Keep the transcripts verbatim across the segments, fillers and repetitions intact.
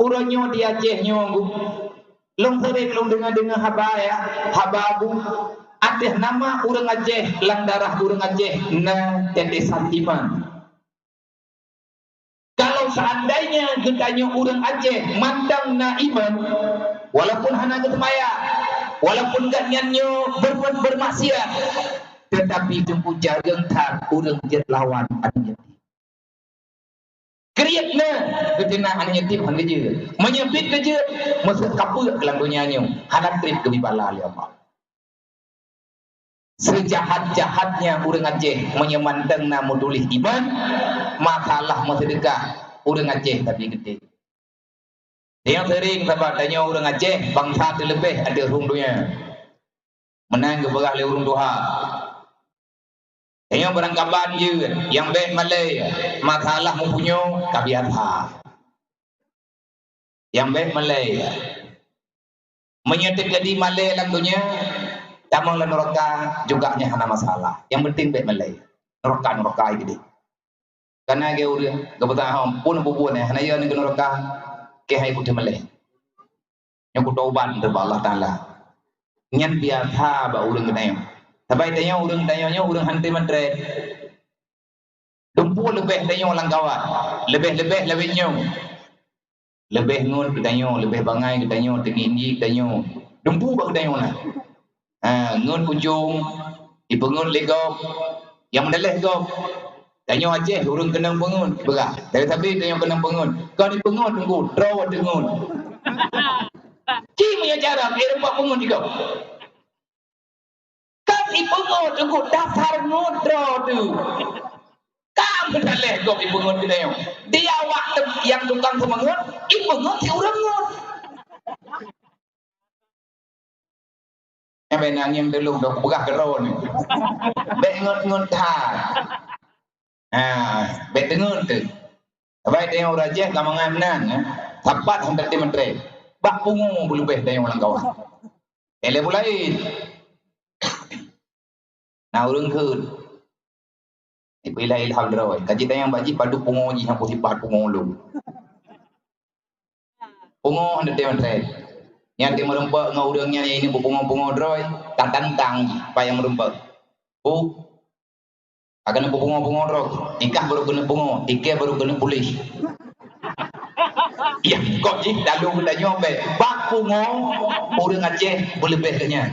Uroe nyoe di Aceh nyoe, Bu, lôn seuréng lôn deungoe-deungoe haba, ya, haba, Bu. Ateueh nama ureuëng Aceh, lam darah ureuëng Aceh na tetesan iman. Kalau seandainya geutanyoe ureuëng Aceh mantong na iman, walaupun hana geuseumayang, walaupun gobnyan nyoe berbuat bermaksiat, tetapi teungku jareueng that ureuëng jeuet lawan aneuk yatim. Kriet na geutanyoe aneuk yatim hana geujeuet. Meunyoe biet geujeuet, meuseukapeue lam donya nyoe, hana treb geubri bala lé Allah. Seujahat-jahatnya ureuëng Aceh, meunyoe mantong na meutuléh iman, masalah meuseudeukah, ureuëng Aceh tapi geutem. Nyang seuréng sabab tanyoe ureuëng Aceh, bansa teuleubeh ateueh rhueng donya. Meunan geupeugah lé ureuëng tuha. Tanyoe barangkaban jeuet, nyang bék malée, masalah meupunyueng ka biasa. Nyang bék malée. Meunyoe teujadi malée lam donya, tamong lam nuraka juga nyan hana masalah. Nyang penting bék malée. Nuraka, nuraka ai geude. Kana ge ureuëng geupeugah hom pun bubun eh hana yö ngon nuraka, keu hai kutem malée. Nyoe kutobat teuh bak Allah Taala. Nyan biasa bak ureuëng geutanyoe. Sabai tanyoe ureuëng geutanyoe nyoe ureuëng hanté meutreb. Dumpeue leubeh tanyoe lam kawan, leubeh-leubeh lawét nyoe. Leubeh ngon geutanyoe, leubeh bangai geutanyoe, teungingi geutanyoe. Dumpeue bak geutanyoe na. Ha, ngon ujong, ipeungon lé gob, nyang meudaleh gob. Tanyoe Aceh ureuëng keunong peungon, ipeugah. Tapi-tapi tanyoe keunong peungon. Kon ipeungon teungku, droe teungon. Ci meunyoe cara, eh, rumpok peungon di gob. Kan ipeungon teungku dasar ngon droe tu. Ka meudaleh gob ipeungon geutanyoe. Di awak nyang tukang seumeungon, ipeungon si ureuëng ngon. Eh, bèk nangis dulu, dok peugah keudroe ni. Bèk ngon-ngon that. Ha, bèk deungon tu. Sabai tanyoe ureuëng Aceh ka mangat meunan, eh. Sapat han teuntèe meutrép. Bak pungo beuleubeh tanyoe lam kawan. Ilèe bulaén. Na ureuëng kheun. Ipeulai ilham droe. Ka jitanyong bak jih padub pungo jih nyang peusipat pungo lôn. Pungo han teuntèe meutrép. Nyang teumeureumpok ngon ureuëng nyan nyang inong peupungo-pungo droe, tatantang jih, pat nyang meureumpok. Bu, Akan peupungo-pungo droe, tikah baru keuneuk pungo, tikeh baru keuneuk puléh. Nyang kok jih talu geutanyoe bèk. Bak pungo ureuëng Aceh beuleubeh lagèe nyan.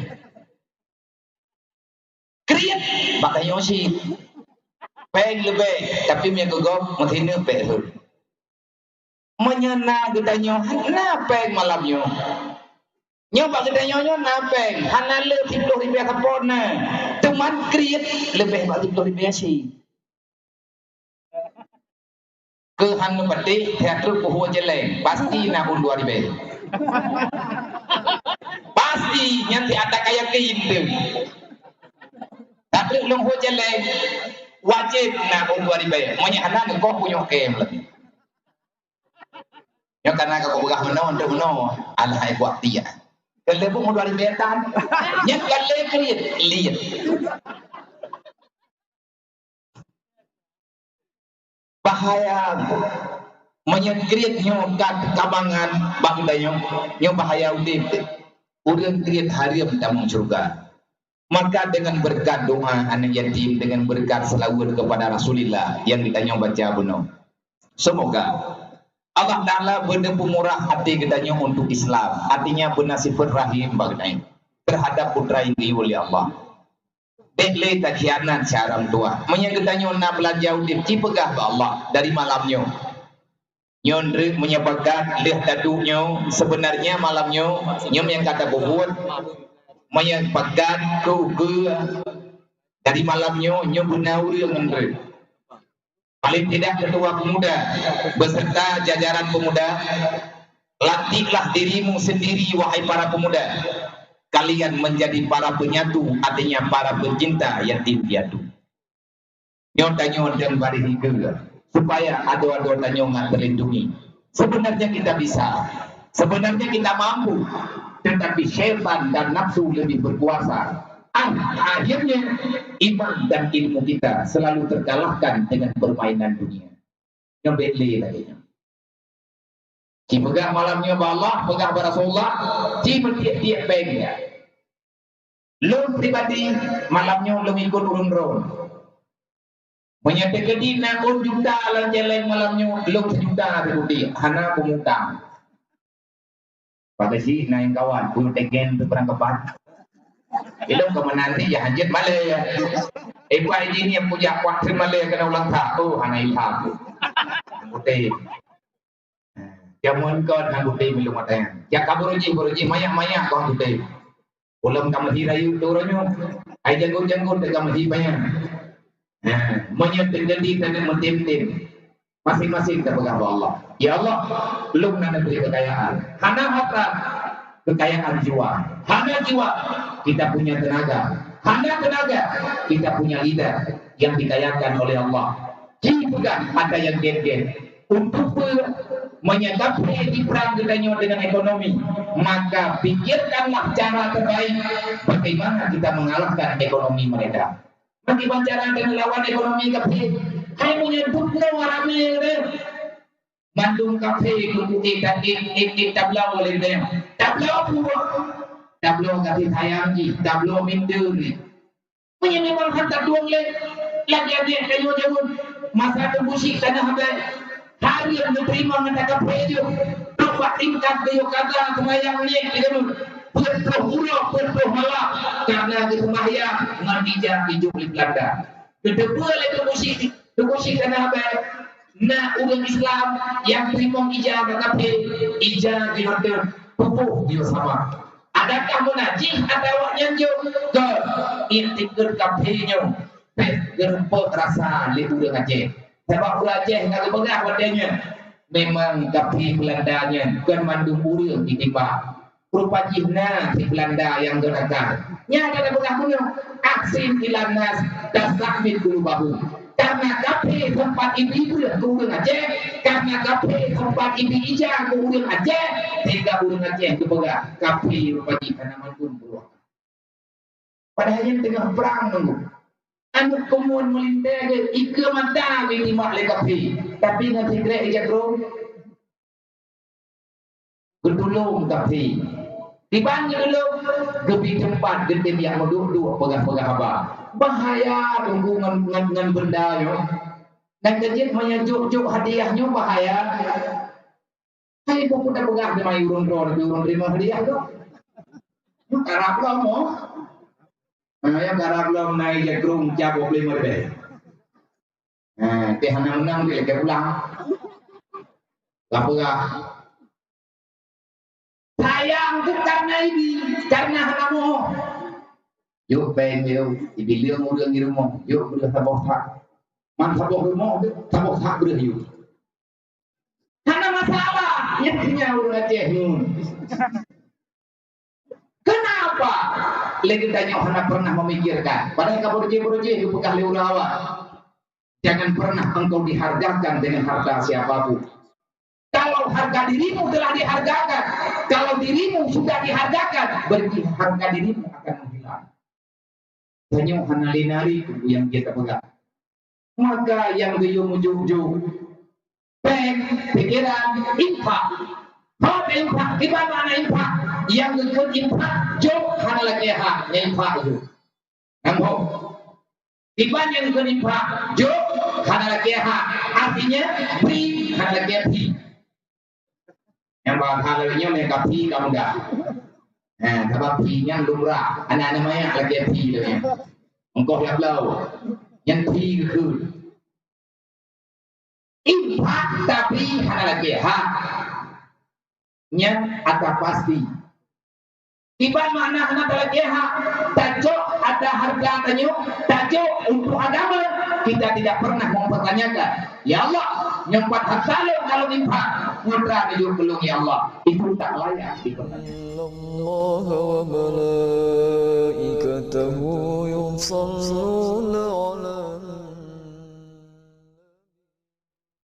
Kriet bak tanyoe cit. Péng leubeh, tapi meunyo keu gob meusineuk bèk rhot. Meunyo na geutanyoe hana péng malam nyoe. Nyoe bak geutanyoe nyoe na péng, hana le siplôh ribèe sapo na. Teuma kriet leubeh bak siplôh ribèe cit. Keu han neupatéh, that trok keu hue cèlèng, pasti na ôn dua ribèe. Pasti, nyan siat ka yakin teuh. That trok lôn hue cèlèng, wajéb na ôn dua ribèe. Meunyo hana neukoh punyueng kém lagèe. Nyoe kana ka kupeugah meunoe, untuk meunoe. Alah, hai buet tiek. Keu lheueh buet meudua ribèe tan. Nyan ka lheueh kriet, liet. Bahaya. Meunyo kriet nyoe ka kabangan bak geutanyoe, nyoe bahaya udép. Ureuëng kriet hareuem tamong syeuruga. Maka dengan berkat doa anak yatim, dengan berkat selawat kepada Rasulullah yang geutanyoe baca bunoe, semoga Allah Taala beuneupeu murah até geutanyoe untuk Islam, artinya beuna sifat rahim bak geutanyoe terhadap putra yang geuyue lé Allah. Bèk lé takhianat cara meutuah. Meunyo geutanyoe na beulanja udép, ci peugah bak Allah dari malam nyoe. Nyoe treuk meunyoe pakat lheueh taduek nyoe, sebenarnya malam nyoe, nyoe nyang ka tapubuet, meunyoe pakat keu ukeue dari malam nyoe, nyoe beuna ureuëng ngon treuk. Paling tidak ketua pemuda beserta jajaran pemuda, latihlah dirimu sendiri, wahai para pemuda. Kalian menjadi para penyatu, artinya para pencinta yatim piatu. Nyoe tanyoe dan bari higeue, supaya adoe-adoe tanyoe ngat terlindungi. Sebenarnya kita bisa, sebenarnya kita mampu, tetapi syaitan dan nafsu lebih berkuasa. Ah, akhirnya iman dan ilmu kita selalu terkalahkan dengan permainan dunia. Nyoe bèk lé lagèe nyoe. Ci peugah malam nyoe bak Allah, peugah bak Rasulullah, ci meutiek-tiek péng. Lôn pribadi, malam nyoe lôn ikot ureuëng droe. Meunyoe teukeudi na ôn juta lam jaleng malam nyoe, lôn sijuta teukeudi, hana peumutang. Pakai si na nyang kawan, pun tegen tu perang kepat. Ilong kemenangan ya hanjeuet malée. Eh, buat ini yang punya kuat malée kena ulang tahun. Oh, hana ilham. Putih. Jamuan kau dengan putih minum mata. Ya kabur uji, baru uji, mayak-mayak kau putih. Ulôn ka meuhi rayeuk tu uroe nyoe. Ai janggon-janggon teuka meuhi panyang. Nah, meunyoe teukeudi taneuk meutem-tem, masing-masing tapeugah bak Allah, "Ya Allah, lôn hana neubri keukayaan, hana harta, keukayaan jiwa. Hana jiwa, kita punya tenaga. Hana tenaga, kita punya lidah yang dikayakan oleh Allah." Ci peugah ata nyang gét-gét. Untuk peue? Meunyoe kafé jiprang geutanyoe deungon ekonomi, maka pikirkanlah cara terbaik bagaimana kita mengalahkan ekonomi mereka. Bagaimana cara kita melawan ekonomi kafé? Hai meunyoe dum nyoe ramé deh. Mandum kafé keu kueh dan ik, ik, ik tabloe lé deh. Tabloe peue? Tabloe kasih sayang jih, tabloe minder jih. Meunyoe memang han tatueng lé, lagèe adék tanyoe jameun, masa teubusi tanoh abée, hareuem neuteurimong ata kafé jeuet, trok bak tingkat geuyue kaza seumayang niet di jameun, peuet ploh uroe, peuet ploh malam, kareuna geuseumbahyang ngon ija jijok lé Beulanda. Geuteupeue lé teubusi, teubusi tanoh abée, na ureueng Islam nyang teurimong ija ata kafé, ija jih mantong, tuboh jih sama. Adakah meunan jih ata awaknyan jok? Kon, iktikeuet kafé nyoe pih geurumpok rasa lé ureueng Aceh. Sabab ureueng Aceh ka geupeugah watèe nyan, memang kafé Beulanda nyan kon mandum ureueng jitimbak. Rupa jih na si Beulanda nyang geurakal. Nyan ka geupeugah bunoe, "Ahsin ilan nas tastakmil qulubahum." Karena kafé sempat ibi breueh keu ureueng Aceh, karena kafé sempat ibi ija keu ureueng Aceh, sehingga ureueng Aceh geupeugah, "Kafé rupa jih hana mandum buah." Padahai nyan teungoh prang nunggu. Aneuk keumuen meulintèe geuh, ikeue mata geutimbak lé kafé, tapi ngon sikrek ija krong. Geutulông kafé. Kiban geutulông, geubi teumpat geutem jak meuduek-duek peugah-peugah haba. Bahaya teungku ngon, ngon, ngon beunda nyoe. Dan keu jeuet meunyoe jok-jok hadiah nyoe bahaya. Hai buku tapeugah teuma ureueng droe, tapi ureueng teurimong hadiah tu. Nyoe karab lom, oh. Meunyoe karab lom na ija krong cap dua puluh lima ribèe. Ha, teuh hana meunang, teuh lakèe pulang. Ka peugah. Sayang tu karena ibi, karena hana moh. Yuk péng yuk, ibi leueng ureueng di rumoh, yuk breueh saboh sak. Man saboh rumoh tu, saboh sak breueh yuk. Hana masalah, nyan ureueng Aceh nyoe. Kenapa? Lé geutanyoe hana pernah memikirkan. Padahai ka beureuji-beureuji geupeugah lé ureueng awak, "Jangan pernah engkau dihargakan dengan harta siapapun. Kalau harga dirimu telah dihargakan, kalau dirimu sudah dihargakan, berarti harga dirimu akan menghilang." Tanyoe hana lé nari peue nyang jeuet tapeugah. Maka nyang geuyue mujok-jok, péng, pikeran, infak. Hot infak, kiban makna infak? Nyang geukheun infak, jok hana lakèe hak, nyang infak jok. Nyan ho. Kiban nyang geukheun infak, jok hana lakèe hak. Artinya, bri hana lakèe phi. Nyang bahasa lagèe nyoe meuka phi ka mudah. Ha, sabab phi nyan lumrah. Aneuk-aneuk manyak lagèe phi lagèe nyan. Engkoh jak bloe. Nyan phi geukheun. Infak tapi hana lagèe hak. Nyan ata pasti. Kiban makna hana talakèe hak, tacok ata hareuta tanyoe, tacok untuk agama, kita tidak pernah mempertanyakan, "Ya Allah, nyoe pat hareuta lôn ka lôn infak, peue teuma neujok keu lôn, ya Allah?" Itu tak layak.